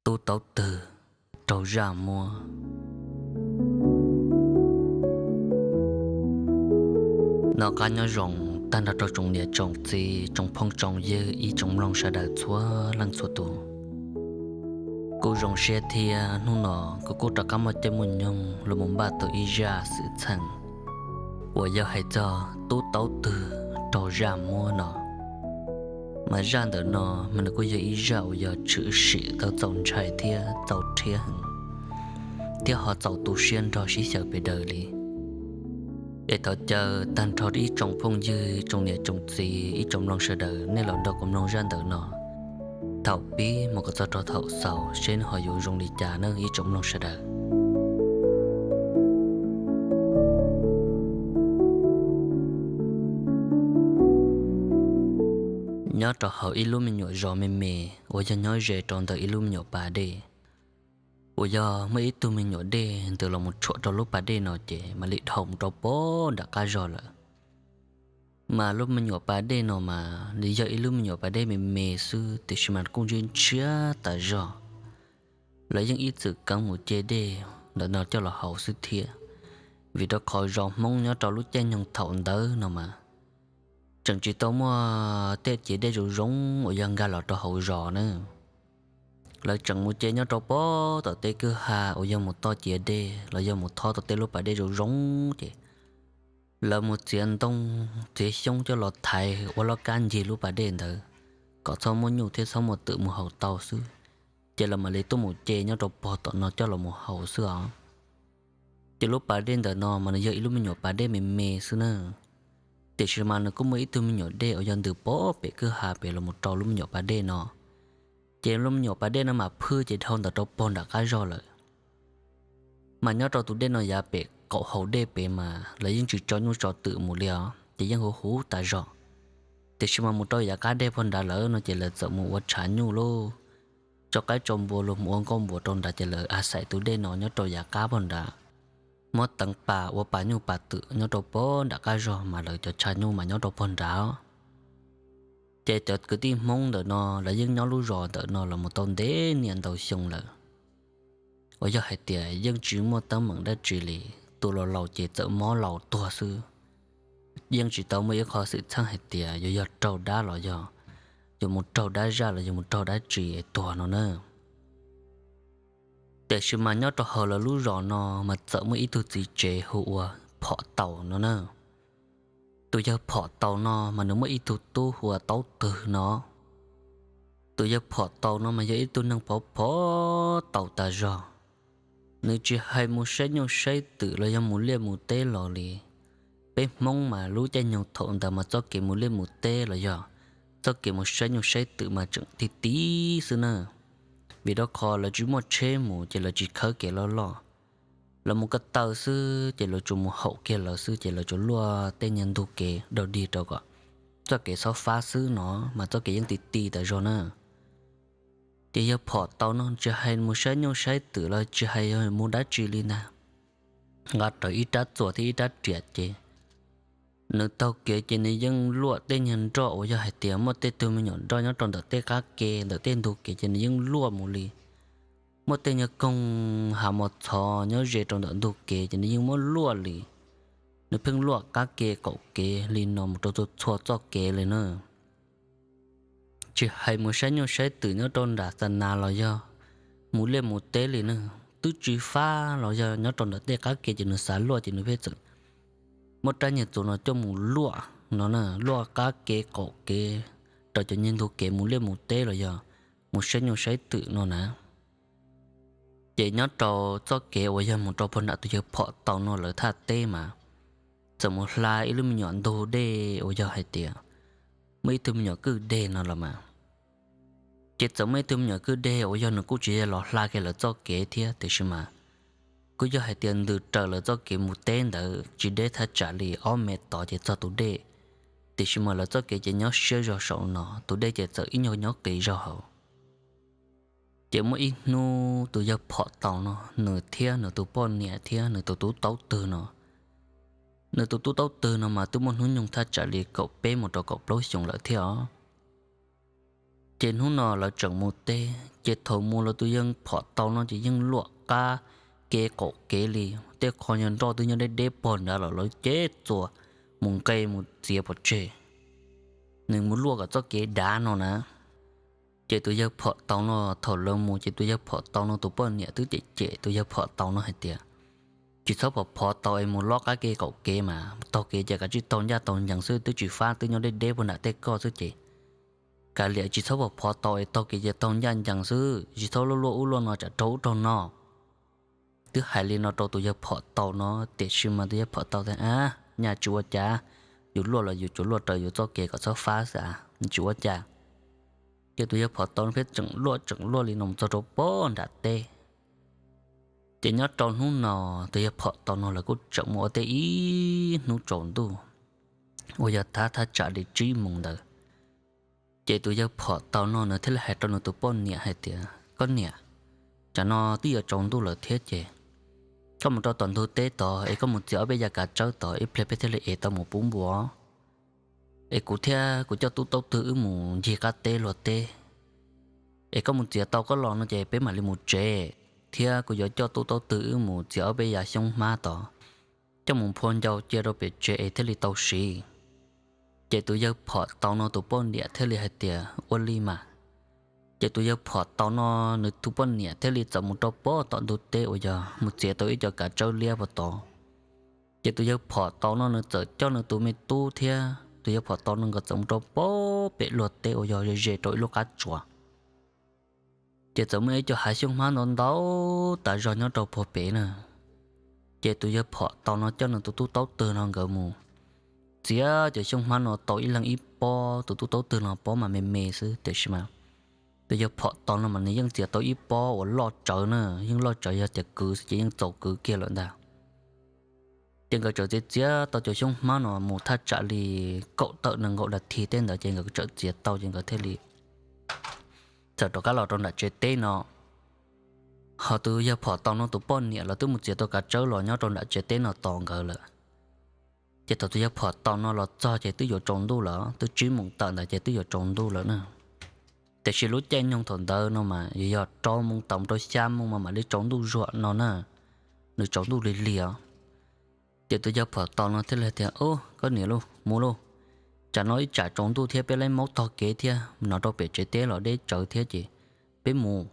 Tub taub twg raug zaj muab. Noj qab nyob zoo tag nrho rau tsoom niam tsoom txiv, tsoom phooj tsoom ywg, ib tsoom mloog sawv daws txhua leej txhua tus. Kuv zoo siab thiab hnub no kuv kuj rov qab muaj caij muaj nyoog los mus npaj tau ib zaj xwm txheej uas yog hais txog tub taub twg raug zaj muab no. Mas zaj ntawm no mas nws kuj yog ib zaj uas yog tshwm sim tau txaus ntshai thiab txaus rhiab heev, thiab ho txaus tu siab nrog sib xyaw pes daws li. Es thov caw tag nrho ib tsoom phooj ywg, tsoom niam tsoom txiv, ib tsoom mloog sawv daws nej los nrog kuv mloog zaj ntawm no thaum pib mus kom txog rau thaum xaus seb nws ho yuav zoo li cas nawb ib tsoom mloog sawv daws. Nyob rau hauv ib lub me nyuam zos me me uas yog nyob ze rau ntawm ib lub me nyuam pas dej, uas yog muaj ib tug me nyuam dej ntws los mus tshuam rau lub pas dej no ces mam li dhau mus rau pem nram qab zog lawm. Mas lub me nyuam pas dej no mas nws yog ib lub me nyuam pas dej me me xwb tiam sis mas kuj ntshiab ntshiab tas zog. Lawv yeej ib txwm keev mus ce dej ntawm no coj los haus xwb thiab, vim rau qhov zos Hmoob nyob rau lub caij nyoog thaum ntawd no mas tseem tsis tau muaj tej ciav dej zoo zoo uas yog nkag los rau hauv zos na. Lawv tseem mus ce nyob rau pem tom tej kwj ha uas yog mus toj ciav dej los yog mus thob tau tej lub pas dej zoo zoo ces lawv mus txiav ntoo txiav xyoob coj los thaiv ua lub kab ncig lub pas dej ntawd kom txhob muaj nyuj thiab txhob muaj twm mus haus tau xwb. Ces lawv mam li tuaj mus ce nyob rau pem tom no coj los mus haus xwb os. Ces lub pas dej ntawm no mas nws yog ib lub me nyuam pas dej me me xwb na. Tiam sis mas nws kuj muaj ib tug me nyuam dej uas yog ntws pem kwj ha pem los mus rau lub me nyuam pas dej no. Ces lub me nyuam pas dej no mas phwj ces dhau ntawm rau pem nram qab zog lawm. Mas nyob rau tus dej no yav pem qaum hau dej pem mas lawv yeej tsis tso nyuj tso twm mus li os, ces yeej huv huv tas zog. Tiam sis mas mus rau yav qab dej pem nrad lawm no ces lawv txawm mus ua tshav nyuj lauj, tso qaib tso npua los mus ua nkauj npuas rau nrad ces lawv a xais tus dej no nyob rau yav qab pem nrad, muab teev pas ua pas nyuj pas twm nyob rau pem nram qab zog mas lawv cov tshav nyuj mas nyob rau pem nrad. Ces cov kwv tij Hmoob ntawm no lawv yeej nyob lub zos ntawm no los mus tau ntev niaj ntau xyoo lawm, uas yog hais tias yeej tsis muaj teeb meem dab tsi li. Tus laus laus ces txawm mob laus tuag xwb, yeej tsis tau muaj ib qho xwm txheej hais tias yuav yog raug dab los yog yuav mus raug dab zaj los yog mus raug dab tsi tuag no na. Tiam sis mas nyob rau hauv lawv lub zos no mas txawm muaj ib tug txiv tsev hu ua Phom Taus no na. Tus yawg Phom Taus no mas nws muaj ib tug tub hu ua Taub Twg no. Tus yawg Phom Taus no mas yog ib tug neeg phov phov taus tas zog. Nws tsis hais mus saib nyuj saib twm los yog mus liaj mus teb los li. Peb Hmoob mas lub caij nyoog thaum ntawd mas txoj kev mus liaj mus teb los yog txoj kev mus saib nyuj saib twm mas tseem ti ti xwb na. Vim rau qhov lawv tsis muaj tsheb mus ces lawv tsis khawb kev loj loj. Lawv mus ko taw xwb ces lawv tsuas mus haum kiag lawv xwb ces lawv tsuas luaj tej niag ntug kev dog dig rau kom txoj kev txhob fab xwb no, mas txoj kev yeej ti ti tas zog na. Ces yawg Phom Taus no tsis hais mus saib nyuj saib twm los tsis hais yog mus dab tsi li ntag, nqa rawv ib rab txuas thiab ib rab riam ces nws taug kev ces nws yeej luaj tej niag nroj uas yog hais tias muaj tej tug me nyuam nroj nyob rau ntawm tej qab ke ntawm tej ntug kev ces nws yeej luaj mus li. Muaj tej niag koog hav mos txhov nyob ze rau ntawm ntug kev ces nws yeej muab luaj li. Nws pheej luaj qab ke qaum kev li no mus rau txhua txhua txoj kev li na. Tsis hais mus saib nyuj saib twm nyob rau nram xa nas los yog mus liaj mus teb li na, twb tsis fab los yog nyob rau ntawm tej qab ke ces nws xav luaj ces nws pheej txawm muab rab niag txuas no coj mus luaj no na, luaj qab ke qaum kev rau cov niag ntug kev mus liaj mus teb los yog mus saib nyuj saib twm no na. Ces nyob rau txoj kev uas yog mus rau puag nram tus yawg Phom Taus no lawv thaj teb mas txawm mus hla ib lub me nyuam ntug dej uas yog hais tias muaj ib tug me nyuam kwj deg no los mas. Ces txawm muaj ib tug me nyuam kwj deg uas yog nws kuj tsis yog los hla kiag lawv txoj kev thiab tiam sis mas kuj yog hais tias ntws raws lawv txoj kev mus teb ntawd tsis deb thaj tsam li ob mev tod ces txog tus dej. Tiam sis mas lawv txoj kev ces nyob siab zog saum no, tus dej ces txawm ib nyuag nyob qis zog hauv. Ces muaj ib hnub tus yawg Phom Taus no nws thiab nws tus poj niam thiab nws tus tub Taub Twg no, nws tus tub Taub Twg no mas twb muaj hnub nyoog thaj tsam li kaum peb mus rau kaum plaub xyoos lawm thiab os. Ces hnub no lawv tseem mus teb, ces thaum mus los tus yawg phom tau no ces yeej luaj qab kev qaum kev li. Tej qho nyuag nroj twb nyob deb deb pog nrad los lawv cev txuas mus nqe mus txiav pov tseg, nws mus luaj kom txoj kev dav no na. Ces tus yawg phom tau no, thaum lawv mus ces tus yawg phom tau no tus poj niam twb cem cem tus yawg phom tau no hais tias, tsis txhob phom phov tau es mus luaj qab kev qaum kev mas taug kev ces kav tsij taug ncaj taug ncees xwb, twb tsis fab twb nyob deb deb pog nram tej koj xwb ces kav liam, tsis txhob phom phov tau es taug kev ces taug ncaj ncees xwb, tsis txhob luaj luaj ub luaj no tsam raug ub raug no. Twb hais li no rau tus yawg phom tau no, tiam sis mas tus yawg phom tau tias, a, nyaj tsis ua cas, yus luaj los yus tsuas luaj raws yus txoj kev kom txhob fab xwb, tsis ua cas. Ces tus yawg phom tau no pheej tseem luaj tseem luaj li no mus txog rau pog nram teb. Ces nyob rau hnub no, tus yawg phom tau no lawv kuj tseem mus ua teb ib hnub tsaus ntuj, uas yog thab thaj tsam li tsib moos ntawd. Ces tus yawg phom tau no nws thiaj li hais rau nws tus poj niam hais tias, koj niam, tsam no twb yuav tsaus ntuj lawm thiab ces koj mus rau tom ntug teb tod es koj mus txiav ob peb yav kav tsawb tod, ib pliag peb thiaj li ev tau mus pub npua. Es kuv thiab kuv coj tub taub twg wb mus ncig qab teb luag teb, es koj mus txiav tau koj los no ces peb mam li mus tsev, thiab kuv yuav coj tub taub twg wb mus txiav ob peb yav xyoob hmab tod, coj mus phua ncau cia rau pem tsev es thiaj li tau siv. Ces tus yawg phom tau no tus poj niam thiaj li hais tias, ua li mas. Ces tus yawg phom tau no nws tus poj niam thiaj li txawm mus rau pog tom ntug teb uas yog mus txiav tau ib co kav tsawb liab pog tod. Ces tus yawg phom tau no nws txawm coj nws tus me tub thiab tus yawg phom tau no nkawd txawm mus rau pog pem luag teb uas yog ze ze rau ib lub qab tsuas. Ces txawm muaj ib co hav xyoob hmab ntau ntau tas zog nyob rau pog pem na. Ces tus yawg phom tau no coj nws tus tub taub twg no nkawd mus txiav cov xyoob hmab no tau ib leeg ib pob, tus tub taub twg no pob mas me me xwb, tiam sis mas tus yawg phom tau no mas nws yeej txiav tau ib pob uas loj tsawv na, yeej loj tsawv, yog tias kwv xwb ces yeej txaus kwv kiag lawm ntag. Ces nkawd txawm txiav txiav tau cov xyoob hmab no mus thaj tsam li kaum tawm nees nkaum nas this tej ntawd ces nkawd txawm txiav tau ces nkawd thiaj li txawm rov qab los rau nram tsev teb no. Ho tus yawg phom tau no tus poj niam los twb mus txiav tau kav tsawb los nyob rau nram tsev teb no tos nkawd lawm. Ces thaum tus yawg phom tau no los txog ces twb yuav tsaus ntuj lawm, twb tsib moos tawm ntawd ces twb yuav tsaus ntuj lawm na. Tiam sis lub caij nyoog thaum ntawd no mas yog rau moos tawm mus rau xya moos mas mam li tsaus ntuj zuag no na, nws tsaus ntuj lig lig os. Ces tus yawg phom tau no thiaj li tias, ub, koj niam lauj, mus lauj, tsam no ib tsam tsaus ntuj thiab peb laib maub tog kev thiab no rau pem tsev teb los deb tsawv thiab ces peb mus.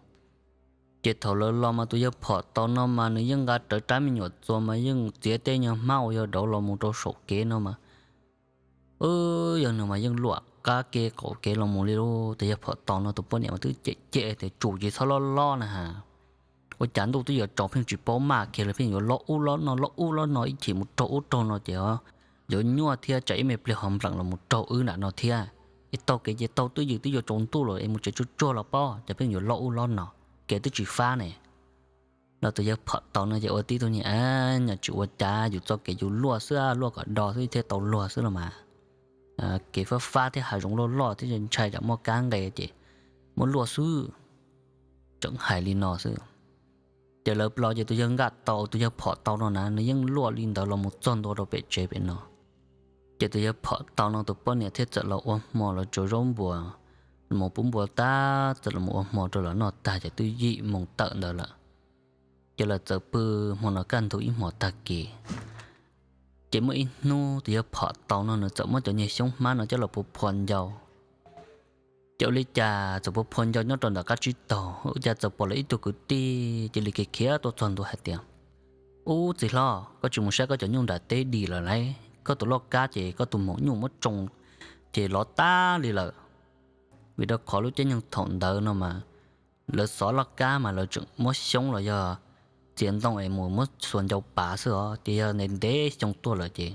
Ces thaum lawv los mas tus yawg phom tau no mas nws yeej nqa rawv rab me nyuam txuas mas yeej txiav tej nyuag hmab uas yog dauv los mus rau saum kev no mas, yog nws mas yeej luam qab kev qaum kev los mus li lauj. Tus yawg phom tau no tus poj niam mas twb cem cem tias, tsum tsis txhob lob lob na has, ua cas ntuj twb yuav tsaus pheej tsis paub maj kiag li, pheej yuav lob ub lob no lob ub lob no ib chim mus raug ub raug no ces yuav nyuaj thiab tsam ib me pliag ho npleem los mus raug wb nram no thiab. Es taug kev ces taug twj ywm, twb yuav tsaus ntuj lawm es mus tsev tsuag tsuag los pob, ces pheej yuav lob ub lob no, kev twb tsis fab ne. Los tus yawg phom tau no ces ua tib tug niag, nyaj tsis ua cas, yus txoj kev yus luaj xwb, luaj kom do xwb thiaj tau luag xwb los mas. Kev fab fab thiab hav zoov loj loj thiab ntshai tsam muaj kab nqe ces muab luaj xwb. Tseem hais li no xwb. Ces lawv los ces tus yawg nqa tau, tus yawg phom tau no na nws yeej luaj li ntawd los mus txog ntua rau pem tsev pem no. Ces tus yawg phom tau no tus poj niam thiaj txawm los ua hmo los tsuav zaub npua, mus pub npua tag txawm los ua hmo rau lawv noj tag ces twb yim moos tawm ntawd lawm. Ces lawv txawm pw hmo no kaj ntug ib hmos tag kis. Ces muaj ib hnub tus yawg phom tau no nws txawm muab cov niag xyoob hmab no coj los phua phua ncau. Ces ua li cas txawm phua phua ncau nyob rau ntawm qab tsib taug, ua cas txawm pom lawv ib tug kwv tij cia li khiav khiav tuaj txog ntua hais tias, ub txiv hlob, koj tsis mus saib koj cov nyuj nram teb dim lawm lauj, koj tus loj kab ces koj tus maum nyuj muab tsoo ces lov tag li lawm. Vim rau qhov lub caij nyoog thaum ntawd no mas lawv xov loj kab mas lawv tseem muab xyoob los yog txiav ntoo es mus muab xuas ncau pav xwb os, ces yog ntev ntev xyoo tuaj lawm ces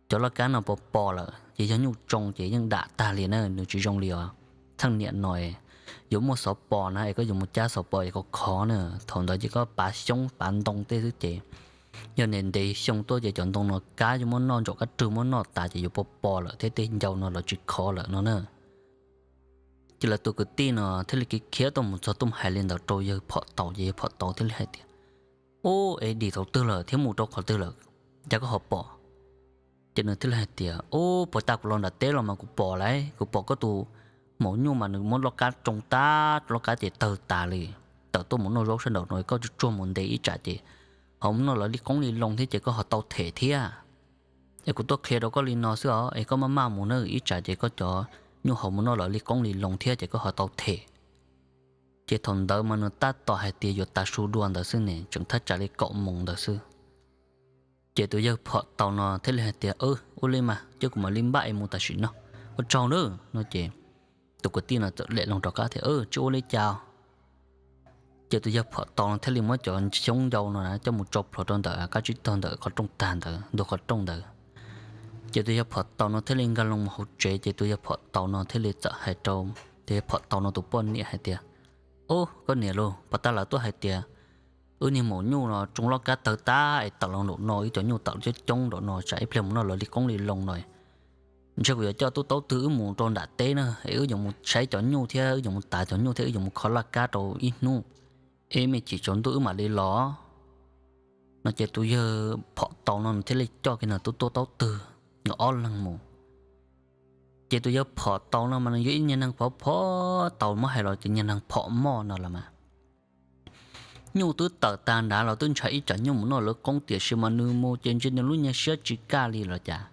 cov loj kab no pos pos lawm ces yog nyuj tsoo ces yeej dam tag li na, nws tsis zoo li os. Txheej niam no yuav muaj xov pos na es koj yuav mus cab xov pos es khov khov na, thaum ntawd ces koj pav xyoob pav ntoo tej xwb ces yog ntev ntev xyoo tuaj ces cov ntoo no kab yuav muab noj ntsaum kab rwg muab noj tas ces yuav pos pos lawm thiab tej ncau no los tsis khov lawm no na. Ces lawv tus kwv tij no thiaj li khiav khiav tuaj mus txog tuaj hais li ntawd rau yawg phom tau ces yawg phom tau thiaj li hais tias, ub, es dim thaum twg lawm thiab mus rau qhov twg lawm, cas koj ho pom? Ces nws thiaj li hais tias, ub, puag ta kuv los nram teb los mas kuv pom lauj, kuv pom koj tus maum nyuj mas nws muab loj kab tsoo tag, loj kab ces tawg tas li. Tawm tuaj mus noj zaub sab nraum no, koj tsuag tsuag mus ntes ib tsam ces ho mus noj lawv li qoob li loo thiab ces koj ho tau them thiab. Es kuv tuaj qhia rau koj li no xwb os, es koj maj maj mus na, ib tsam ces koj cov nyuj ho mus noj lawv li qoob li loo thiab ces koj ho tau them. Ces thaum ntawd mas nws tab tom hais tias yuav tas su dua ntawd xwb ne, tseem thaj tsam li kaum moos ntawd xwb. Ces tus yawg phom taus no thiaj li hais tias, Ua li mas cia kuv mam li npaj es mus tam sim no, ua tsaug nawb, no ces tus kwv tij no txawm lem loo rov qab tias, Tsis ua li cas. Ces tus yawg phom taus no thiaj li muab cov xyoob ncau no coj mus tso plhuav rau ntawm qab tsib taug ntawm qhov rooj tag ntawd, ntug qhov rooj ntawd. Ces tus yawg phom taus no thiaj li nkag loo mus hauv tsev, ces tus yawg phom taus no thiaj li txawm hais rau tus yawg phom taus no tus poj niam hais tias, Ub, koj niam lauj, pos tas lawv tuaj hais tias wb niag maum nyuj no tsoo loj kab tawg tag es tawm los nraum no, wb cov nyuj tawm coob coob nraum no, tsam ib pliag mus noj lawv li qoob li loo no, ntshe kuv yuav coj tub taub twg wb mus rau nram teb na, es wb yuav mus saib cov nyuj thiab wb yuav mus tav cov nyuj thiab wb yuav mus kho laj kab rau ib hnub, es me chim tsaus ntuj wb mam li los, no ces tus yawg phom taus no nws thiaj li coj kiag nws tus tub taub twg nkawd ob leeg mus. Ces tus yawg phom taus no mas nws yog ib nyuag neeg phom phom taus, muab hais los ces nyuag neeg phom moj no los mas. Nyuj twb tawm tag nrad los twb ntshav ib tsam nyuj mus noj lawv qoob, tiam sis mas nws mus ces ntshe nws lub nyuag siab tsis kaj li los cas,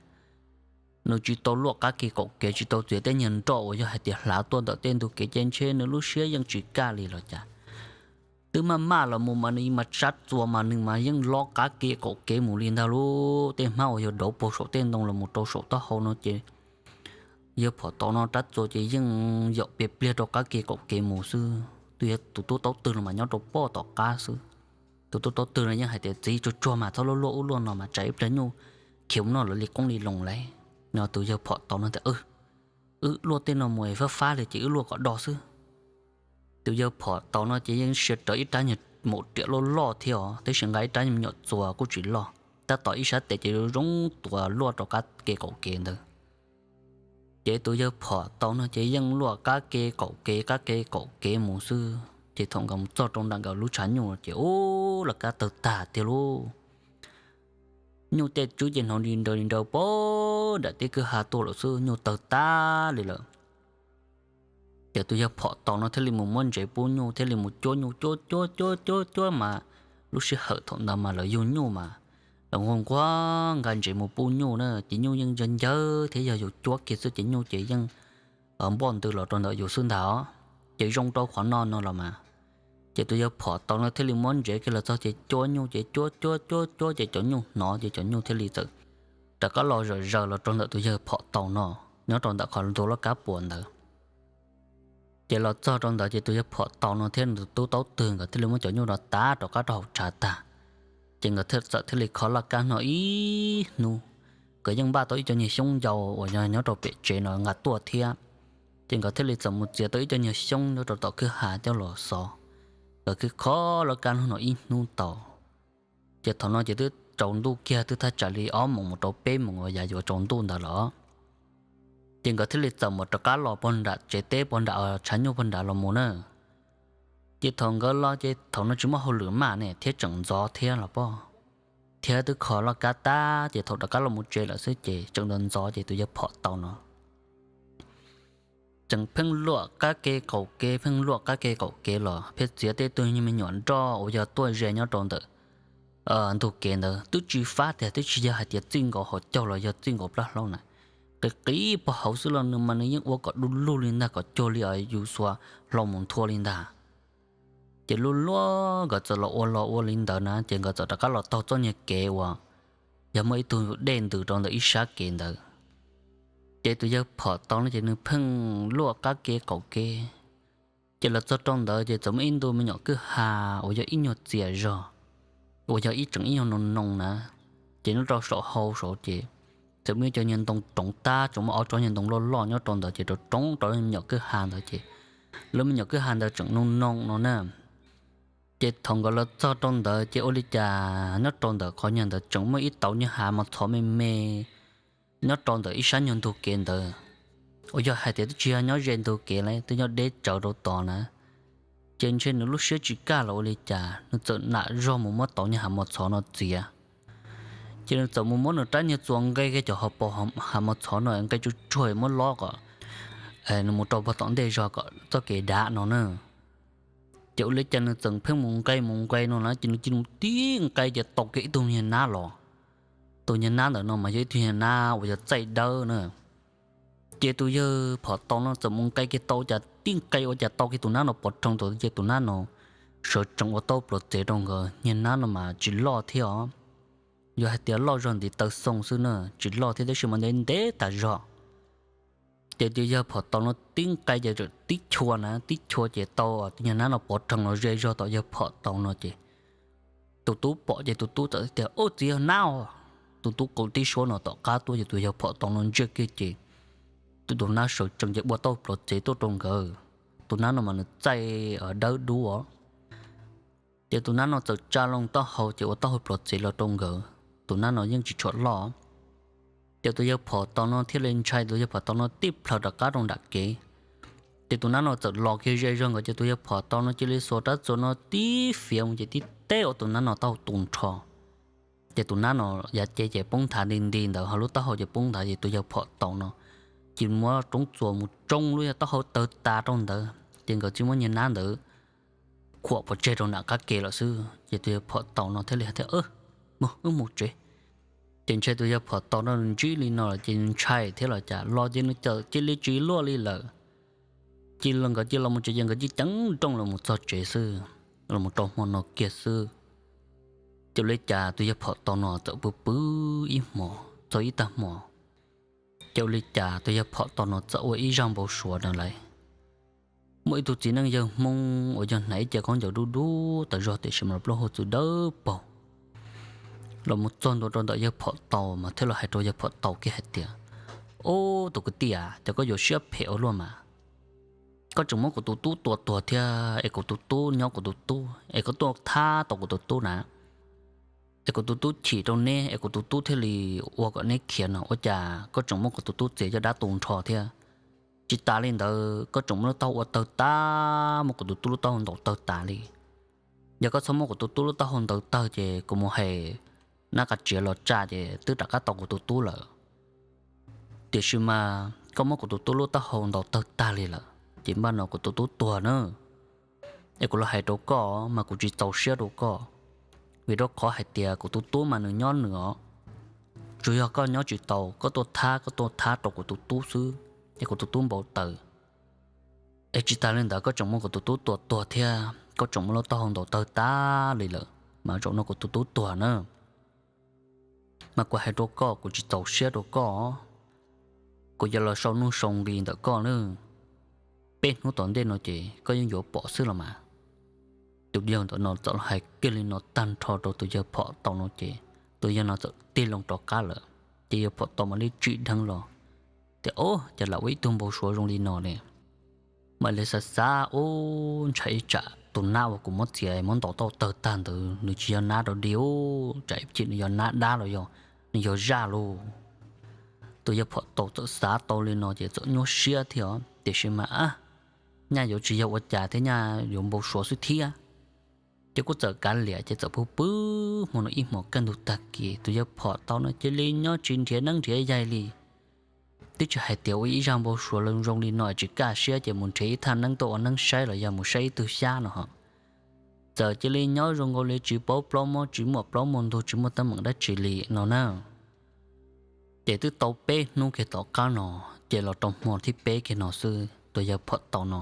nws tsis tau luaj qab ke qaum kev, tsis tau txiav tej nyuag nroj uas yog hais tias hlav tuaj ntawm tej ntug kev, ces ntshe nws lub siab yeej tsis kaj li los cas. Twb maj maj los mus mas nws mas sab txuas mas nws mas yeej lob qab ke qaum kev mus li ntag lauj. Tej hmab uas yog dauv puag saum tej ntoo los mus rau saum taub hau no ces yawg phom taus no rab txuas ces yeej yaum pliag pliag rau qab ke qaum kev mus xwb. Twb yog tus tub taub twg los mas nyob rau pem tom qab xwb. Tus tub taub twg no yeej hais tias, Txiv, tsuag tsuag mas txhob luaj luaj ub luaj no mas tsam ib pliag nyuj khiav mus noj lawv li qoob li loo lauj. No tus yawg phom taus no tias, Wb luaj tej no mus es fab fab li ces wb luaj kom do xwb. Tus yawg phom taus no ces yeej sia rawv ib rab nyuag maum riam loj loj thiab os, tab sis nqa ib rab me nyuam txuas kuj tsis loj, tab tom ib sab tes ces zoo zoo tuav luaj rau qab ke qaum kev ntawd. Ces tus yawg phom taus no ces yeej luaj qab ke qaum kev qab ke qaum kev mus xwb. Ces thaum nkawd mus txog rau ntawm nkawd lub tshav nyuj ces ub, lawv kab tawg tag tiag lauj. Nyuj tej tswb ces hnov li nraws li nraws pem nram tej kwj ha tuaj lawm xwb, nyuj tawg tag li lawm. Ces tus yawg phom taus no thiaj li mus muab ntsev pub nyuj, thiaj li mus cuab nyuj, cuab cuab cuab cuab cuab mas lub sij hawm thaum ntawd mas lawv yug nyuj mas lawv nquag nquag nqa ntsev mus pub nyuj na, ces nyuj yeej ncawg ncawg thiab, yog yus cuab kiag xwb ces nyuj ces yeej npoj ntws los rau ntawm yus xwb ntag os. Ces zoo rau qhov no no los mas, ces tus yawg phom taus no thiaj li muab ntsev kiag los txog ces cuab nyuj ces cuab cuab cuab cuab ces cov nyuj hnov ces cov nyuj thiaj li txawm rov qab los zom zaws los rau ntawm tus yawg phom taus no, nyob rau ntawm qhov ntug loj kab puas ntawd. Ces los txog rau ntawd ces tus yawg phom taus no thiab nws tus tub taub twg nkawd thiaj li muab cov nyuj no tav rov qab rau hauv tshav tag. Ces nkawd thiaj txawm thiaj li kho laj kab noj ib hnub. Nkawd yeej npaj tau ib co nyuag xyoob ncau uas yog nyob rau pem tsev no nqa tuaj thiab. Ces nkawd thiaj li txawm mus txiav tau ib co nyuag xyoob nyob rau tom kwj ha coj los xov. Nkawd kuj kho laj kab noj no ib hnub tau. Ces thaum no ces twb tsaus ntuj kiag, twb thaj tsam li ob moos mus rau peb moos uas yav yuav tsaus ntuj ntawd los. Ces nkawd thiaj li txawm mus rov qab los pog nram tsev teb pog nram tshav nyuj pog nrad los mus na. Ces thaum nkawd los ces thaum no tsis muaj hauj lwm maj ne thiab tseem ntxov thiab los pog, thiab twb kho laj kab tag ces thaum rov qab los mus tsev lawm xwb ces tseem ntxov ntxov ces tus yawg phom taus no tseem pheej luaj qab ke qaum kev, pheej luaj qab ke qaum kev los pheej txiav tej tug nyuag me nyuam nroj uas yog tuaj ze nyob rau ntawm ntug kev ntawd, twb tsis fab tiag, twb tsis yog hais tias txij nkaus hauv caug los yog txij nkaus plab hlaub na. Qis qis pog hauv xwb los nws mas nws yeej ua kom du lug li ntag, kom cuag li yus xuas hlau mus nthua li ntag. Ces luaj luaj nkawd txawm los ua los ua li ntawd na ces nkawd txawm rov qab los taug txoj nyuag kev uas yog muaj ib tug dej ntws rau ntawm ib sab kev ntawd. Ces tus yawg phom taus no ces nws pheej luaj qab kev qaum kev. Ces los txog rau ntawd ces txawm muaj ib ntu me nyuam kwj ha uas yog ib nyuag txias zog, uas yog ib tseem ib nyuag noo noo na. Ces nyob rau saum hau saud ces txawm muaj ib co nyuag ntoo roov tag, tseem muaj ob tsob nyuag ntoo loj loj nyob rau ntawd ces rau roob rau me nyuam kwj ha ntawd ces lub me nyuam kwj ha ntawd tseem noo noo no na. Ces thaum nkawd los txog rau ntawd ces ua li cas nyob rau ntawm qhov nyuag ntawd tseem muaj ib tauv nyuag hav mos txhov me me nyob rau ntawm ib sab nyuag ntug kev ntawd, uas yog hais tias twb tsis yog nyob ze ntug kev li, twb nyob deb tsawv rau tod na. Ces ntshe nws lub siab tsis kaj los ua li cas nws txawm nam zog mus muab tauv nyuag hav mos txhov no txiav. Ces nws txawm mus muab nws rab nyuag txuas nqe kiag cov hauv paus hav mos txhov no nqe tsuag tsuag muab lob kom nws mus rau puag tom ntej zog kom txoj kev dav no na. Ces ua li cas nws txawm pheej mus nqe mus nqe no na, ces nws cia li mus tib nqe ces tau kiag ib tug niag nab los. Tus niag nab ntawm no mas yog ib tug niag nab uas yog txaij dawb na. Ces tus yawg phom tau no txawm mus nqe kiag tau, cas tib nqe ua cas tau kiag tus nab no pov rhees tau, ces tus nab no sawv tsees ua tau pluav txev rau nkawd. Niag nab no mas tsis loj thiab os, yog hais tias loj zog ntiv taw xoo xwb na, tsis loj thiab tab sis mas ntev ntev tas zog. Ces tus yawg phom tau no tib nqe ces tib chua na, tib chua ces tau tus niag nab no pov rhees los ze zog tom yawg phom tau no ces tus tub pom ces tus tub txawm tias, Ub, txiv yawg nab os! Tus tub qw tib suab no tom qab tuaj ces tus yawg phom tau no ntsia kiag ces tus tus nab sawv tsees ces ua tau pluav txev tuaj rau nkawd. Tus nab no mas nws txaij dawb dub os. Ces tus nab no txawm tsa loo taub hau ces ua taub hau pluav txev los rau nkawd. Tus nab no yeej tsis tshua loj. Ces tus yawg phom tau no thiaj li ntshai, tus yawg phom tau no tib plhaws rov qab rau nram kev. Ces tus nab no txawm los kiag ze zog nkawd ces tus yawg phom tau no cia li xuas rab txuas no tib fiav mus ces tib teb ua tus nab no taub hau tu nrho. Ces tus nab no yav cev ces poob nthav nti nti ntawd, ho lub taub hau ces poob nthav ces tus yawg phom tau no cia li muab roob txuas mus tsoo lub yawg taub hau tawg tas rau ntawd ces nkawd txawm muab niag nab ntawd khuam pov tseg rau nram qab ke lawm xwb. Ces tus yawg phom tau no thiaj li hais tias, Mus, wb mus tsev. Ces ntshai tus yawg phom tau no ntsib li no lawm ces ntshai thiab los cas los ces nws txawm cia li tsis luaj li lawm. Ces nkawd cia li los mus tsev ces nkawd cia li ceev nrooj los mus txog tsev xwb, los mus rau hmo no kiag xwb. Ces ua li cas tus yawg phom tau no txawm pw pw ib hmos txog ib tag hmo, ces ua li cas tus yawg phom tau no txawm ua ib zaj npau suav no lawm. Muaj ib tug txiv neej yawg Hmoob uas yog hnav ib ce khaub ncaws dub dub tas zog tiam sis mas plaub hau txwv dawb paug los mus txog ntua rau ntawm yawg phom tau mas thiaj los hais rau yawg phom tau kiag hais tias, Ub, tus kwv tij, cas koj yuav siab phem ua luaj mas? Koj tseem muab kuv tus tub tua tuag thiab es kuv tus tub nyob kuv tus tub es koj tuaj thab tau kuv tus tub na, es kuv tus tub chim rau neb es kuv tus tub thiaj li ua kom neb khiav no, ua cas koj tseem muab kuv tus tub txiav caj dab tu nrho thiab? Tsis tas li ntawd koj tseem muab lub taub hau ua tawg tag, muab kuv tus tub lub taub hau ntaus tawg tas li. Yog koj txhob muab kuv tus tub lub taub hau ntaus tawg ces kuv mus hais nab qa tsiav los tsa ces twb rov qab tau kuv tus tub lawm. Tiam sis mas koj muab kuv tus tub lub taub hau ntaus tawg tag li lawm ces npaj no kuv tus tub tuag na. Es kuv los hais rau koj mas kuv tsis txaus siab rau koj, vim rau qhov hais tias kuv tus tub mas nws nyob nws os, tsuas yog koj nyob tsis tau, koj tuaj thab, koj tuaj thab rau kuv tus tub xwb, es kuv tus tub npau taws. Es tsis tas li ntawd koj tseem muab kuv tus tub tua tuag thiab koj tseem muab lub taub hau ntaus tawg tag li lawm, mas zaum no kuv tus tub tuag na. Mas kuv hais rau koj, kuv tsis txaus siab rau koj, kuv yuav los sau nuj sau nqi ntawm koj na. Peb hnub tom ntej no ces koj yeej yuav pom xwb los mas. Tus yawg ntawm no txawm los hais kiag li no tag nrho rau tus yawg phom tau no ces tus yawg no txawm tig loo rov qab lawm. Ces yawg phom tau mam li tsim dheev los tias, Ub, cas lam ua ib tug npau suav zoo li no ne? Mam li xav xav, Ub, ntshai ib tsam tus nab uas kuv muab txiav muab ntaus tau tawg tag ntawd nws tsis yog nab rau dig, ub, tsam ib chim nws yog nab dab los yog nws yog zaj lauj. Tus yawg phom tau txawm xav tau li no ces txawm nyuaj siab thiab os, tiam sis mas nyaj yuav tsis yog ua cas thiab, nyaj yuav npau suav xwb thiab. Ces kuj txawm kav liam ces txawm pw pw hmo no ib hmos kaj ntug tag kis tus yawg phom tau no cia li nyob tsis nrhiav neeb nrhiav yaig li. Twb tsis hais tias ua ib zaj npau suav zoo li no tsis kaj siab ces mus nrhiav ib thaj neeb tuaj ua neeb saib los yog mus saib ib tug xyab no ho. Txawm cia li nyob zoo nkaus li tsis paub plaub mob tsis muaj plaub muaj ntug tsis muaj teeb meem dab tsi li no na. Ces twb tau peb hnub kiag tom qab no, ces los rau hmo thib peb kiag no xwb tus yawg phom tau no,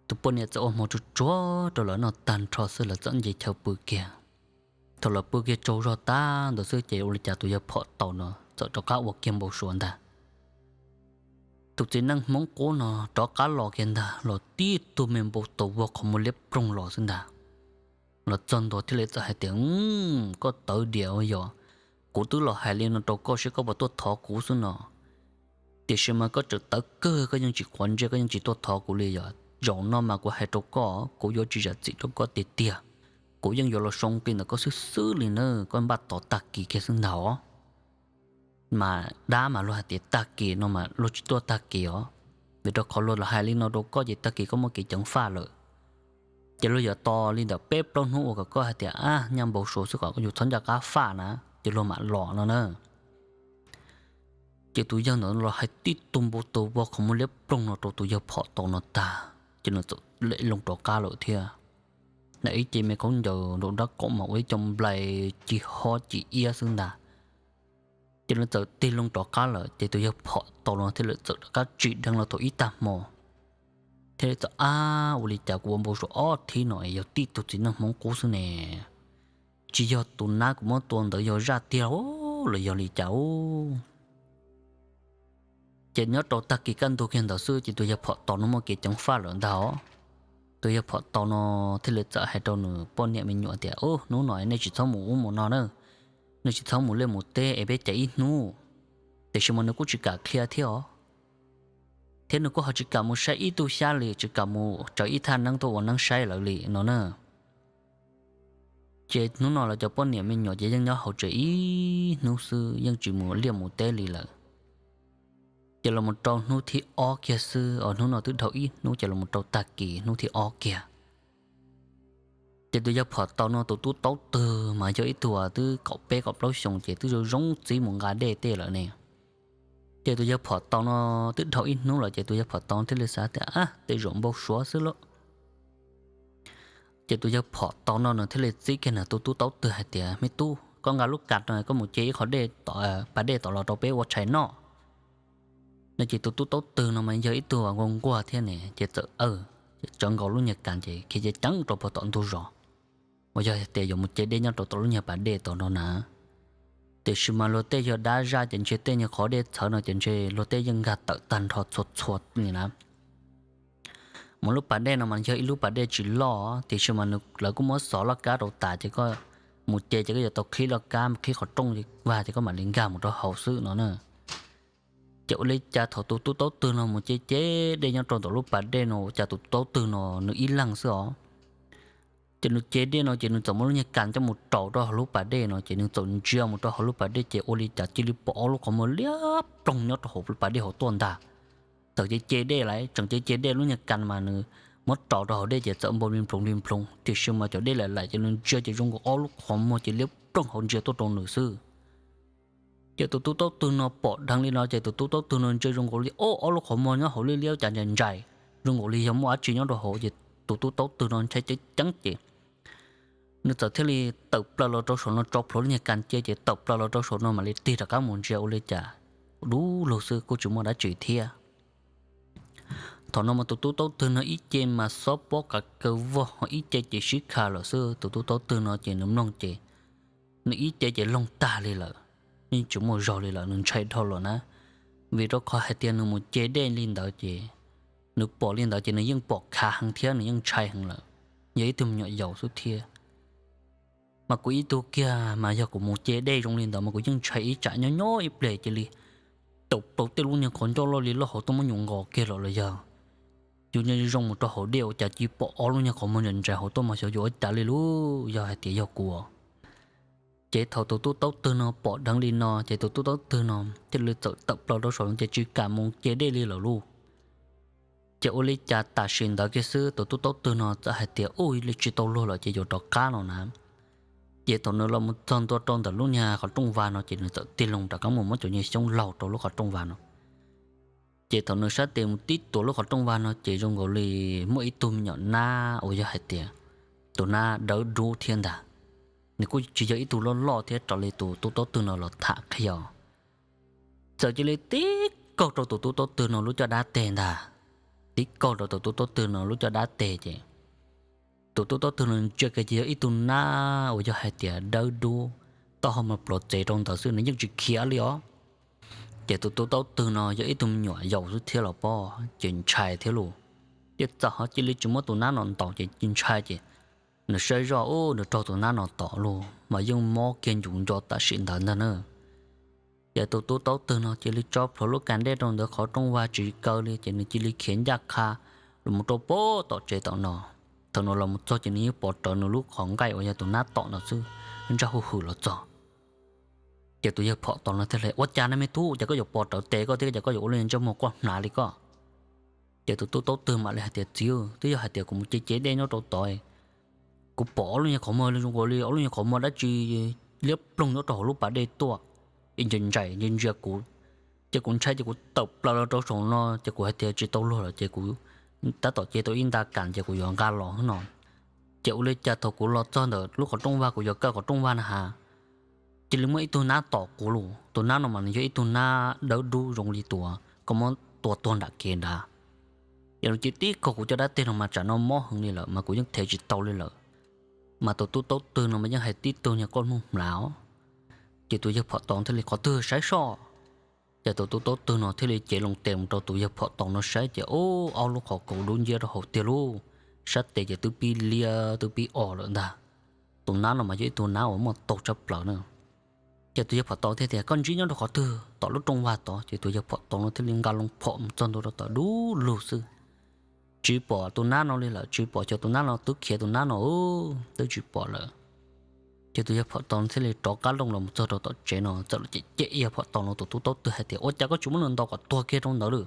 tus poj niam txawm ua hmo tsuag tsuag rau lawv noj tag nrho xwb lawv txawm nce chaw pw kiag. Thaum lawv pw kiag tsaug zog tag ntawd xwb ces ua li cas tus yawg phom tau no txawm rov qab ua kiag npau suav ntag. Tus txiv neej Hmoob qub no rov qab los kiag ntag, los tib tug me npau taws vag qhov muag liab ploog los xwb ntag. Los txog ntua thiaj li txawm hais tias, Koj tawv diam ua yog, kuv twb los hais li no rau koj seb koj puas tuaj thov kuv xwb no. Tiam sis mas koj tseem tawv kawg, koj yeej tsis quav ntsej, koj yeej tsis tuaj thov kuv li. Yog zaum no mas kuv hais rau koj, kuv yuav tsis zam txim rau koj tiag tiag. Kuv yeej yuav los sau nqi ntawm koj xwb xwb li na, koj npaj tos tag kis kiag xwb ntag os. Mas dab mas luag hais tias tag kis no mas luag tsis tuaj tag kis os, vim rau qhov luag los hais li no rau koj ces tag kis koj muaj kev ceev faj lawm. Ces luag yuav tos li ntawm peb plaub hnub ua kom koj hais tias, A, nyaj npau suav xwb kom yus txhob nco qab faj na, ces luag mam los no na. Ces tus yawg ntawd los hais tib tug npau taws vog qhov muag liab ploog no rau tus yawg phom tau no tag, ces nws txawm lem loo rov qab lawm thiab. Nws ib ce me khaub ncaws nraum nraub qaum mas ua ib co nplai ci hob ci iab xwb ntag. Ces nws txawm tig loo rov qab lawm, ces tus yawg phom tau no thiaj li txawm rov qab tsim dheev los tau ib tag hmo, thiaj li txawm, Ab, ua li cas kuv ua npau suav ob thib no yog tib tug txiv neej Hmoob qub xwb ne? Tsis yog tus nab kuv muab tua ntawd yog zaj tiag los yog li cas ub? Ces nyob rau tag kis kaj ntug kiag ntawd xwb ces tus yawg phom tau no muaj kev ceev faj lawm ntag os. Tus yawg phom tau no thiaj li txawm hais rau nws poj niam me nyuam tias, Ub, hnub no nej tsis txhob mus ub mus no na, nej tsis txhob mus liaj mus teb es peb cav ib hnub. Tiam sis mas nws kuj tsis kam qhia thiab os, thiab nws kuj ho tsis kam mus saib ib tug xyab li, tsis kam mus tsaws ib thaj neeb tuaj ua neeb saib lawv li no na. Ces hnub no lawv cov poj niam me nyuam ces yeej nyob hauv tsev ib hnub xwb, yeej tsis mus liaj mus teb li lawm. Ces los mus rau hnub thib ob kiag xwb os, hnub no twb dhau ib hnub ces los mus rau tag kis hnub thib ob kiag, ces tus yawg phom tau no tus tub taub twg mas yog ib tug twb kaum peb kaum plaub xyoos ces twb zoo zoo txib mus nqa dej tej lawm ne. Ces tus yawg phom tau no twb dhau ib hnub lawm ces tus yawg phom tau thiaj li xav tias, Ab, tej zaum npau suav xwb lauj. Ces tus yawg phom tau no nws thiaj li txib kiag nws tus tub taub twg hais tias, Me tub, koj nqa lub kas no koj mus ce ib qho dej, pas dej tom los rau peb ua tshais noj no. Ces tus tub taub twg no mas yog ib tug nquag nquag thiab ne, ces txawm aw, tsawv nkaus lub nyuag kas ces khiav ceev ceev rau puag tom ntug zos uas yog tias yuav mus ce dej nyob rau tom lub nyuag pas dej tom no na. Tiam sis mas luag tej yog dab zaj ces ntshe tej nyuag qhov dej txhawv no ces ntshe luag tej yeej nkag tawm tag nrho txhua txhua li na. Mas lub pas dej no mas yog ib lub pas dej tsis loj, tiam sis mas lawv kuj muab xov loj kab rau tas ces koj mus ce ces koj yuav tau qhib loj kab, qhib qhov rooj vag ces koj mam li nkag mus rau hauv xwb no na. Ces ua li cas thaum tus tub taub twg no mus ce ce dej nyob rau ntawm lub pas dej no ua cas tus tub taub twg no nws ib leeg xwb os. Ces nws ce dej no ces nws txawm muab lub nyuag kas coj mus raus rau hauv lub pas dej no ces nws txawm ntsia mus rau hauv lub pas dej ces ua li cas cia li pom ob lub qhov muag liab ploog nyob rau hauv pas dej hauv tuaj ntag. Txawm ce ce dej lawm, tseem ce ce dej lub nyuag kas mas nws muab raus rau hauv dej ces txawm npau li nploos li nploos, tiam sis mas cov dej laim laim ces nws ntsia ces zoo nkaus ob lub qhov muag ces liab ploog hauv ntsia tuaj rau nws xwb. Ces tus tub taub twg no pom dheev li no ces tus tub taub twg no ntsia zoo nkaus li ob ob lub qhov muag nyob hauv liab liab cas ntsais ntsais, zoo nkaus li yog muaj dab tsi nyob rau hauv ces tus tub taub twg no ntshai ceeb ceeb ces nws txawm thiaj li tawm plaws los rau saum no, tso plhuav lub nyuag kas cia ces tawm plaws los rau saum no mam li tig rov qab mus ntsia ua li cas dub lug xwb kuj tsis muaj dab tsi thiab. Thaum no mas tus tub taub twg no ib ce mas xob pob qav kaw vog, ho ib ce ces sib kha lawm xwb. Tus tub taub twg no ces nws mloog ces nws ib ce ces loog tag li lawm, yeej tsis muaj zog li lawm, nws ntshai dhau lawm na. Vim rau qhov hais tias nws mus ce dej li ntawd ces nws pom li ntawd ces nws yeej pom khav heev thiab nws yeej ntshai heev lawm, yog ib tug me nyuam yaus xwb thiab. Mas kuv ib tug kiag mas yog kuv mus ce dej zoo li ntawd mas kuv yeej ntshai ib tsam nyob nyob ib pliag cia li tawm plaws tej lub nyuag qhov ncauj loj li loj hauv tuaj muab nyuam nqos kiag los los yog yus nyob zoo mus rau hauv dej ua cas cia li pom ob lub nyuag qhov muag ntsais ntsais hauv tuaj mas xyov yuav ua cas li lauj, yog hais tias yog kuv. Ces thaum tus tub taub twg no pom dheev li no ces tus tub taub twg no thiaj li txawm tawm plaws rau saum no ces tsis kam mus ce dej li lawm lauj. Ces ua li cas tam sim ntawd kiag xwb tus tub taub twg no txawm hais tias, Ub, li tsis tau luag lawm ces yuav rov qab no na. Ces thaum nws los mus txog ntua rau ntawm lub nyuag qhov rooj vag no ces nws txawm tig loo rov qab mus muab cov nyuag xyoob laug rau lub qhov rooj vag no. Ces thaum nws sab tes mus tib tuav lub qhov rooj vag no ces zoo nkaus li muaj ib tug me nyuam nab uas yog hais tias tus nab dawb dub thiab ntag. Nws kuj tsis yog ib tug loj loj thiab raws li tus tub taub twg no los tham qhia. Txawm cia li tib kaug rau tus tub taub twg no lub caj dab teg ntag. Tib kaug rau tus tub taub twg no lub caj dab teg ces tus tub taub twg no ntsia kiag ces yog ib tug nab uas yog hais tias dawb dub, taub hau mas pluav txev rau ntawd xwb, nws yeej tsis khiav li os. Ces tus tub taub twg no yog ib tug me nyuam yaus xwb thiab los pob ces ntshai thiab lauj. Ces txawm ho cia li tsis muab tus nab no ntaus ces ntshai ces nws saib zoj ub nws raug tus nab no tom lauj mas yeej mob kiag ncus nco tam sim ntawd ntag na. Ces tus tub taub twg no cia li tso plhuav lub kas dej rau ntawd qhov rooj vag tsis kaw li ces nws cia li khiav ncaj qha los mus rau pem tom tsev tom no. Thaum nws los mus txog ces nws yeej pom rawv nws lub qhov nqaij uas yog tus nab tom no xwb, ntsaj hu hwm los txog. Ces tus yawg phom tom no thiaj li, Ua cas na me tub, cas koj yuav pom rawv tes koj thiab cas koj yuav ua lub ntsej muag quaj hnav li koj? Ces tus tub taub twg mam li hais tias, Txiv, twb yog hais tias kuv mus ce ce dej nyob rau tod, kuv pom ob lub nyuag qhov muag zoo nkaus li ob lub nyuag qhov muag dab tsi liab ploog nyob rau hauv lub pas dej tuaj, ntsia ntsia kuv. Ces kuv ntshai ces kuv tawm plaws los rau saum no ces kuv hais tias tsis tau luag lawm ces kuv tab tom cev tau ib nta kas ces kuv yuav nqa los no. Ces ua li cas thaum kuv los txog ntawm lub qhov rooj vag, kuv yuav kaw qhov rooj vag na has, cia li muaj ib tug nab tom kuv lawm. Tus nab no mas nws yog ib tug nab dawb dub zoo li tus koj muab tua tuag nram kev nrad. Ces nws cia li tib kaug kuv cov dab teg no mas tsam no mob heev li lawm mas kuv yeej thev tsis tau li lawm. Mas tus tub taub twg no mas yeej hais tib tug niag qoj mloog hmlav os. Ces tus yawg phom tau thiaj li, qhov twg saib soj. Ces tus tub taub twg no thiaj li cev loo tes mus rau tus yawg phom tau no saib ces ub, ob lub qhov kaus dub nciab rau hauv tiag lauj. Sab tes ces twb pib liab twb pib o lawm ntag. Tus nab no mas yog ib tug nab uas muaj tau tshaj plaws na. Ces tus yawg phom tau thiaj tias, koj ntsib nyob rau qhov twg? Tom lub rooj vag tod. Ces tus yawg phom tau no thiaj li nqa loo phom mus txog ntua rau tom dub lug xwb. Tsis pom tus nab no li lawm, tsis pom, xyov tus nab no twb khiav tus nab no twb tsis pom lawm. Ces tus yawg phom tau no thiaj li rov qab looj los mus txog rau tom tsev no txawm los cem cem yawg phom tau no tus tub taub twg hais tias, ua cas koj tsis muab nws ntaus kom tuag kiag rau ntawd lawm?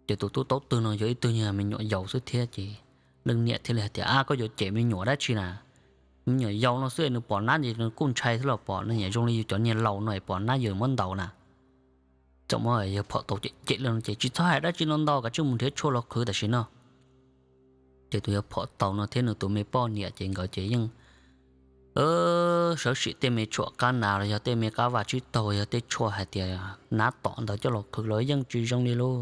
Ces tus tub taub twg no yog ib tug nyuag me nyuam yaus xwb thiab ces leej niam thiaj li hais tias, ab, koj yuav cem me nyuam dab tsi na? Me nyuam yaus no xwb es nws pom nab ces nws kuj ntshai thiab los pom, nws zoo li yus cov niag laus no es pom nab yus muab ntaus na. Txawm muab yawg phom tau cem cem li no ces, tsis txhob hais dab tsi no ntau, kav tsij mus nrhiav tshuaj los qhwv tam sim no. Ces tus yawg phom tau no thiab nws tus me poj niam ces nkawd ces yeej sawv sim tej me tshuam qab nas los yog tej me qab vaj tsib taug, yog tej tshuaj hais tias nab tom ntawd coj los qhwv los yeej tsis zoo li lauj.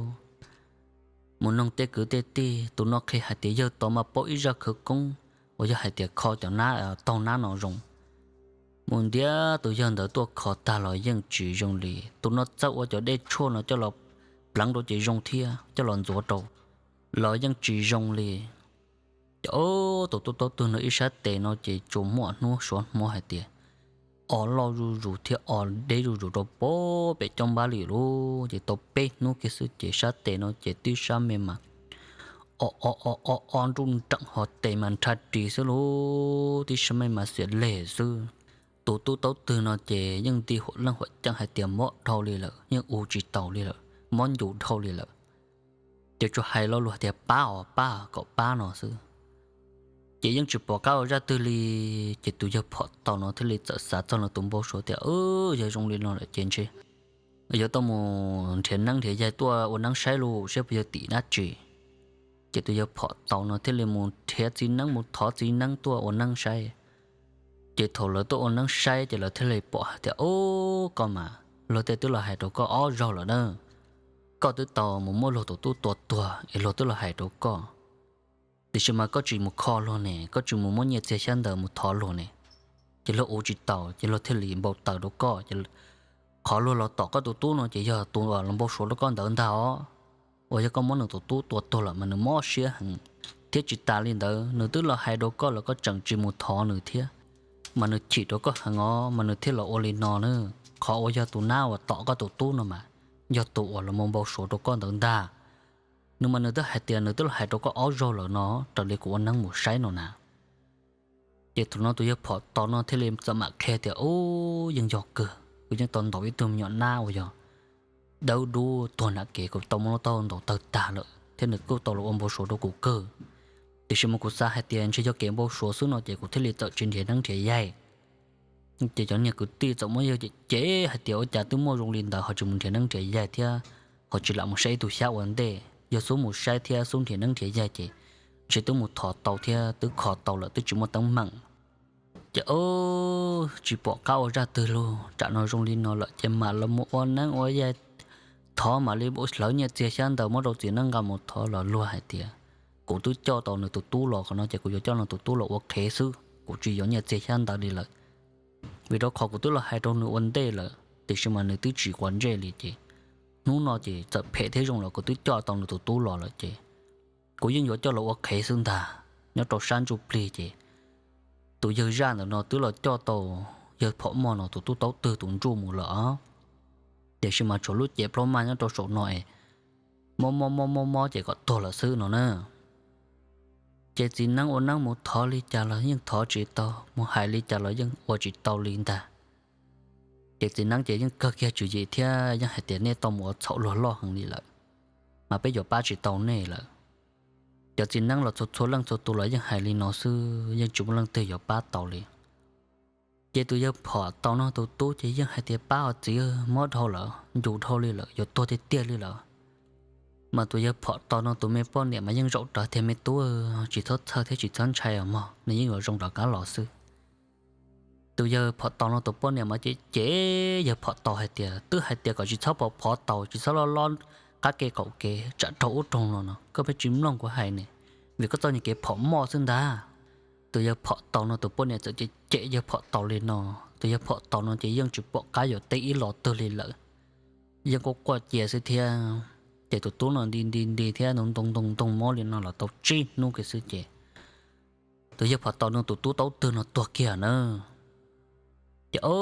Mus noog tej kwv tej tij, tus no qhia hais tias yawg tod mas paub ib zaj khawv koob uas yog hais tias kho cov nab, taug nab no zoo. Mus ntiav tus yawg ntawd tuaj kho tag los yeej tsis zoo li. Tus no txawj ua cov dej tshuaj no coj los pleev rau ces zoo thiab, coj los ntxuav rau los yeej tsis zoo li. Ces tus tub taub twg no ib sab tes no ces tsuas muaj hnub suav hmo hais tias o loj zuj zus thiab o deb zuj zus rau pem caj npab li lauj. Ces tau peb hnub kiag xwb ces sab tes no ces tib sab me mas o o o o o nruj nreem, ho tes mas nrhab ris xwb lauj, tib sab me mas xiam leg xwb. Tus tub taub twg no ces yeej nti huam leej huam ceem hais tias mob dhau li lawm, yeej ua tsis taus li lawm, mob ncus dhau li lawm. Ces tsuas hais lo lus hais tias pab os, pab, kom pab no xwb. Ces yeej tsis pom qab ua zaj twg li. Ces tus yawg phom tau no thiaj li txawm xav txog nws tus npau suav tias, yog zoo li no lawm ces ntshe yuav tau mus nrhiav neeb nrhiav yaig tuaj ua neeb saib lauj, saib puas yog tim dab tsi. Ces tus yawg phom tau no thiaj li mus nrhiav txiv neeb, mus thov txiv neeb tuaj ua neeb saib. Ces thaum lawv tuaj ua neeb saib ces lawv thiaj li pom hais tias, ub, koj mas luag tej twb los hais rau koj ob zaug lawm na. Koj twb tau mus muab luag tus tub tua tuag es luag twb los hais rau koj, tiam sis mas koj tsis mus kho luag ne, koj tsis mus muab nyiaj txiag xyab ntawv mus thov luag ne, ces luag ua tsis taus ces luag thiaj li npau taws rau koj. Qhov luag los tom koj tus tub no ces yog tus los npau suav rau koj ntawd ntag os. Uas yog koj muab nws tus tub tua tuag lawm mas nws mob siab heev, thiab tsis tas li ntawd nws twb los hais rau koj lawm koj tseem tsis mus thov nws thiab, mas nws chim rau koj heev os mas nws thiaj los ua li no na. Qhov uas yog tus nab uas tom koj tus tub no mas yog tus uas los mus npau suav rau koj ntawd ntag. Nws mas nws twb hais tias nws twb los hais rau koj ob zaug lawm no, raws li kuv ua neeb mus saib no na. Ces thaum no tus yawg phom tau no thiaj li txawm mam qhia tias, ub, yeej yog kawg, kuv yeej tau ntaus ib tug me nyuam nab uas yog dawb dub tuag nram kev, kuv tau muab lub taub hau ntaus tawg tag lawm thiab nws kuj tau los ua npau suav rau kuv kawg. Tiam sis mas kuv xav hais tias ntshe yog kev npau suav xwb no ces kuv thiaj li txawm tsis nrhiav neeb nrhiav yaig. Ces cov niag kwv tij txawm muab yawg cem cem hais tias ua cas twb muaj zoo li ntawd ho tsis mus nrhiav neeb nrhiav yaig thiab ho tsis lam mus saib ib tug xyab ua ntej. Yog xub mus saib thiab xub nrhiav neeb nrhiav yaig ces ntshe twb mus thov tau thiab twb kho tau lawm, twb tsis muaj teeb meem. Ces tsis pom qab ua zaj twg lauj, tsam no zoo li no lawm ces mam los mus ua neeb ua yaig, thov mam li hlawv nyiaj txiag xyab ntawv muab rau txiv neeb nqa mus thov los luag hais tias kuv twb coj tau nws tus tub los, qhov no ces kuv yuav coj nws tus tub los ua qhev xwb, kuv tsis yuav nyiaj txiag xyab ntawv li lawm. Vim rau qhov kuv twb los hais rau nws ua ntej lawm tiam sis mas nws twb tsis quav ntsej li ces hnub no ces txawm phem thiab zoo los kuv twb coj tau nws tus tub los lawm ces kuv yeej yuav coj los ua qhev xwb ntag. Nyob rau sab ntsuj plig ces tus yawg zaj ntawm no twb los coj tau yawg phom moj no tus tub taub twg tus ntsuj mus lawm os. Tiam sis mas tshuav lub cev plaub maj nyob rau saum no es mob mob mob mob mob ces kom tuag lawm xwb no na. Ces txiv neeb ua neeb mus thov li cas los yeej thov tsis tau, mus hais li cas los yeej ua tsis tau li ntag. Ces txiv neeb ces yeej kawg kiag tswv yim thiab yeej hais tias nej tau mus ua txhaum luag loj heev li lawm, mas peb yuav pab tsis tau nej lawm. Cov txiv neeb los txhua txhua leej txhua tus los yeej hais li no xwb, yeej tsis muaj leej twg yuav pab tau li. Ces tus yawg phom taus no tus tub ces yeej hais tias, Pab os txiv, mob dhau lawm, ncu dhau li lawm, yuav tuag tiag tiag li lawm. Mas tus yawg phom taus no tus me poj niam mas yeej zaum rov tias, Me tub, tsis txhob txhawj thiab tsis txhob ntshai os mog, nws yeej yuav zoo rov qab los xwb. Tus yawg phom taus no tus poj niam mas cem cem yawg phom taus hais tias, Twb hais tias kom tsis txhob phom phom taus, tsis txhob lob lob qab ke qaum kev tsam raug ub raug no no, koj pheej tsis mloog kuv hais ne, vim koj txoj niag kev phom moj xwb ntag. Tus yawg phom taus no tus poj niam txawm cem cem yawg phom taus li no. Tus yawg phom taus no ces yeej tsis pom qab yuav teb ib los twg li lawm, yeej quaj quaj cia xwb thiab. Ces tus tub no nti nti nti thiab ntoo ntoo ntoo mob li no los tau tsib hnub kiag xwb ces tus yawg phom taus no tus tub taub twg no tuag kiag na. Ces o,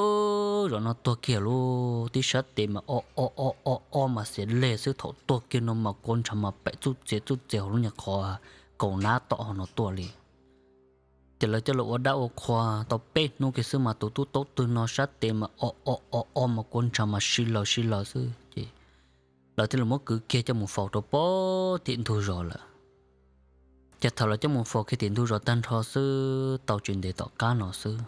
zaum no tuag kiag lub tib sab tes mas o o o o o mas xiav leg xwb, thaum tuag kiag no mas kua ntshav mas pem txuj txiav txuj txiav hauv lub nyuag qhov kaus nab tom ho no tuaj li. Ces lawv coj los ua dab ua qhua tau peb hnub kiag xwb mas tus tub taub twg no sab tes mas o o o o mas kua ntshav mas si laws si laws xwb ces lawv thiaj li muab kwv kiag coj mus faus rau pem tim ntug zos lawm. Ces thaum lawv coj mus faus kiag tim ntug zos tag nrho xwb tau tsis ntev tom qab no xwb,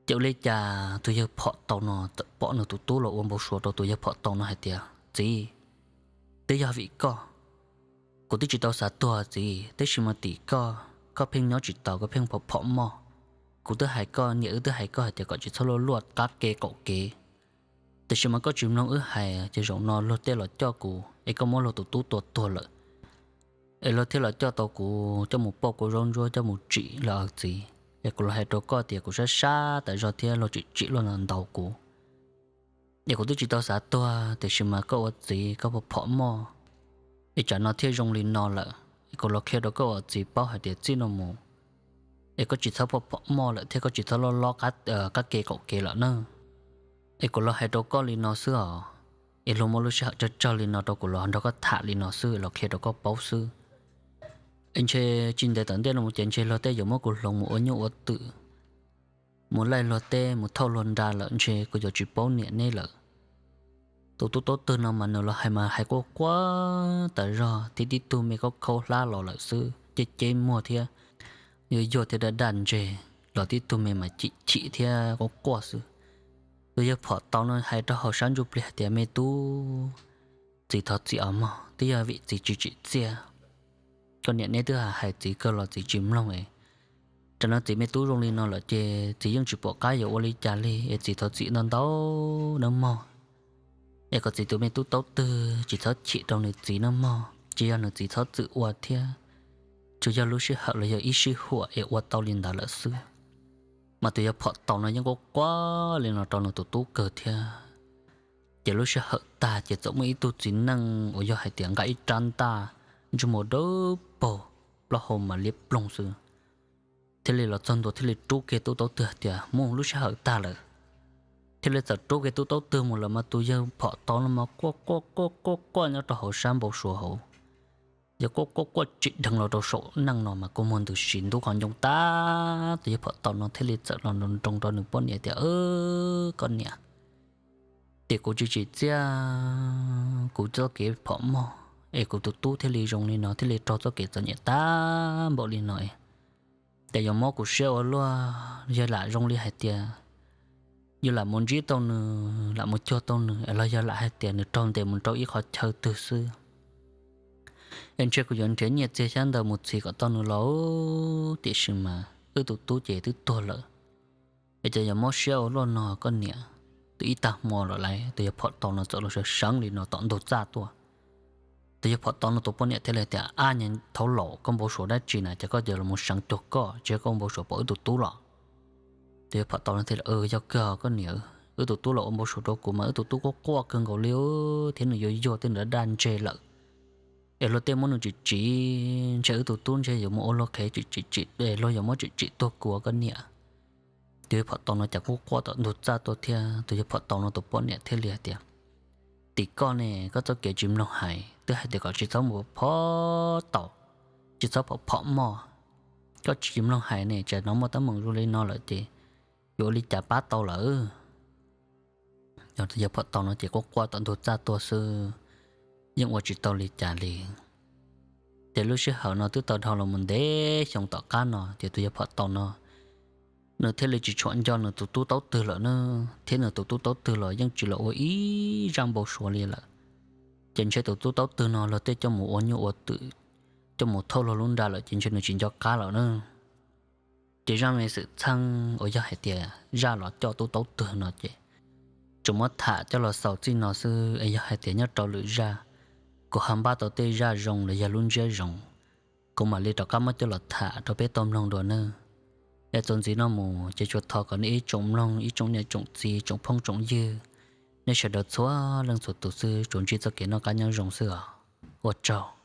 ces ua li cas tus yawg phom taus no txawm pom nws tus tub los ua npau suav rau tus yawg phom taus no hais tias, Txiv, twb yog vim koj, kuv twb tsis tau xav tuag txiv, tab sis mas tim koj, koj pheej nyob tsis taus, koj pheej phom phom moj. Kuv twb hais koj, niam wb twb hais koj hais tias kom tsis txhob luaj luaj qab ke qaum kev, tiam sis mas koj tsis mloog wb hais, ces zaum no luag tej los coj kuv es koj muab luag tus tub tua tuag lawm, es luag thiaj los coj tau kuv coj mus pauj kua zaub ntsuab coj mus tsim lawm txiv. Es kuv los hais rau koj tias kuv sab sab tas zog thiab luag tsim tsim luag ntaus kuv, es kuv twb tsis tau xav tuag, tiam sis mas koj ua txiv koj phom phom moj, es tsam no thiaj zoo li no lawm. Es kuv los qhia rau koj ua txiv paub hais tias txij no mus es koj tsis txhob phom phom moj lawm thiab koj tsis txhob lob lob qab ke qaum kev lawm na. Es kuv los hais rau koj li no xwb os, es luag muab lub sij hawm tsawg tsawg li no rau kuv los nrog koj tham li no xwb, los qhia rau koj paub xwb. Es ntshe tsis ntev tom ntej no mus ces ntshe luag tej yuav muab kuv hloov mus ua nyuj ua twm, mus laij luag teb mus thauj luag nra lawm, ntshe kuv yuav tsis paub niam neb lawm. Tus tub taub twg no mas nws los hais mas hais quaj quaj tas zog thiab tib tug me khaub khaub hlab los lawm xwb, ceb ceb muag thiab yuag yuag thiab daj daj ntseg los tib tug me mas chim chim thiab quaj quaj xwb. Tus yawg phom taus no hais rau hauv sab ntsuj plig hais tias, Me tub, txiv thov txim os mog, twb yog vim txiv tsis tsim txiaj. Koj niam neb twb hais txiv kawg los txiv tsis mloog es, tam no txiv me tub zoo li no lawm ces txiv yeej tsis pom qab yuav ua li cas li es txiv thov txim ntau ntau nawb mog. Es kom txiv tus me tub taub twg tsis txhob chim rau nws txiv nawb mog, tsis yog nws txiv txhob txwm ua thiab, tsuas yog lub sij hawm los yog ib sij huam es ua tau li ntawd lawm xwb. Mas tus yawg phom taus no yeej quaj quaj li no rau nws tus tub kawg thiab. Ces lub sij hawm tag ces txawm muaj ib tug txiv neej uas yog hais tias nqa ib rab ntaj ntsej muag dawb paug, plaub hau mas liab ploog xwb, thiaj li los txog ntua thiaj li rub kiag tub taub twg tias, Mus, lub sij hawm tag lawm. Thiaj li txawm rub kiag tub taub twg mus lawm mas tus yawg phom taus no mas quaj quaj quaj quaj quaj nyob rau hauv sab npau suav hauv. Yog quaj quaj quaj tsim dheev los rau saum neej no mas kua muag ntws si ntub qhov ncoo tag, tus yawg phom taus no thiaj li txawm los nroo nroo rau nws poj niam tias, Koj niam, ces kuv tsis tsim txiaj kuv txoj kev phom mog es kuv tus tub thiaj li zoo li no, thiaj li raug txoj kev txom nyem tag npaum li no. Ces yog mob kuv siab ua luaj, yog lam zoo li hais tias yus lam mus ntsib tau nws, lam mus cuag tau nws, los yog lam hais tias nws raug ntes mus rau ib qhov chaw twg xwb, es ntshe kuv yuav nrhiav nyiaj txiag xyab ntawv mus txhiv kom tau nws los, tiam sis mas wb tus tub ces twb tuag lawm. Es ces yog mob siab ua luaj no koj niam, twb ib tag hmo lawm lauj. Tus yawg phom taus no txawm los sawv seev li no tom ntug txaj tuaj. Tus yawg phom taus no tus poj niam thiaj li tias, Ab, niag thaub laus, koj npau suav dab tsi na ces koj cia li los mus seev cuag koj, tsis yog koj npau suav pom wb tus tub los? Tus yawg phom taus no thiaj li, Yog kawg koj niam, wb tus tub los ua npau suav rau kuv mas wb tus tub quaj quaj kawg nkaus li thiab nws yuag yuag tej nws daj ntseg lawm. Es luag tej muab nws tsim tsim, ntshe wb tus tub ntshe yuav mus ua luag qhev tsim tsim tsim, luag yuav muab tsim tsim tuag kuv koj niam. Tus yawg phom taus no cas quaj quaj tom ntug txaj tuaj thiab. Tus yawg phom taus no tus poj niam thiaj li hais tias, Tim koj ne, koj txoj kev tsis mloog hais, twb hais tias kom tsis txhob mus phom taus, tsis txhob phom phom moj. Koj tsis mloog hais ne, tsam no muaj teeb meem zoo li no lawm ces yuav ua li cas pab tau lawm? Tus yawg phom taus no ces quaj quaj tom ntug txaj tuaj xwb, yeej ua tsis tau li cas li. Ces lub sij hawm no twb tau dhau los mus ntev xyoo tom qab no ces tus yawg phom taus no nws thiaj li tsis tshua nco nws tus tub taub twg lawm na, thiab nws tus tub taub twg los yeej tsis los ua ib zaj npau suav li lawm. Ces ntshe tus tub taub twg no luag tej coj mus ua nyuj ua twm, coj mus thauj luag lub nra lawm ces ntshe nws tsis nco qab lawm na. Ces zaj me xwm txheej uas yog hais tias zaj los coj tub taub twg no ces tsuas muab tham coj los xaus txij no xwb es yog hais tias nyob rau lwm zaj kuv ho npaj tau tej zaj zoo los yog lub ntsiab zoo, kuv mam li rov qab muab coj los tham rau peb tau mloog dua nawb. Es txuas ntxiv no mus ces tsuas thov kom nej ib tsoom mloog, ib tsoom niam tsoom txiv, tsoom phooj tsoom ywg, nej sawv daws txhua leej txhua tus xwb tsuas ntsib txoj kev noj qab nyob zoo xwb os. Ua tsaug.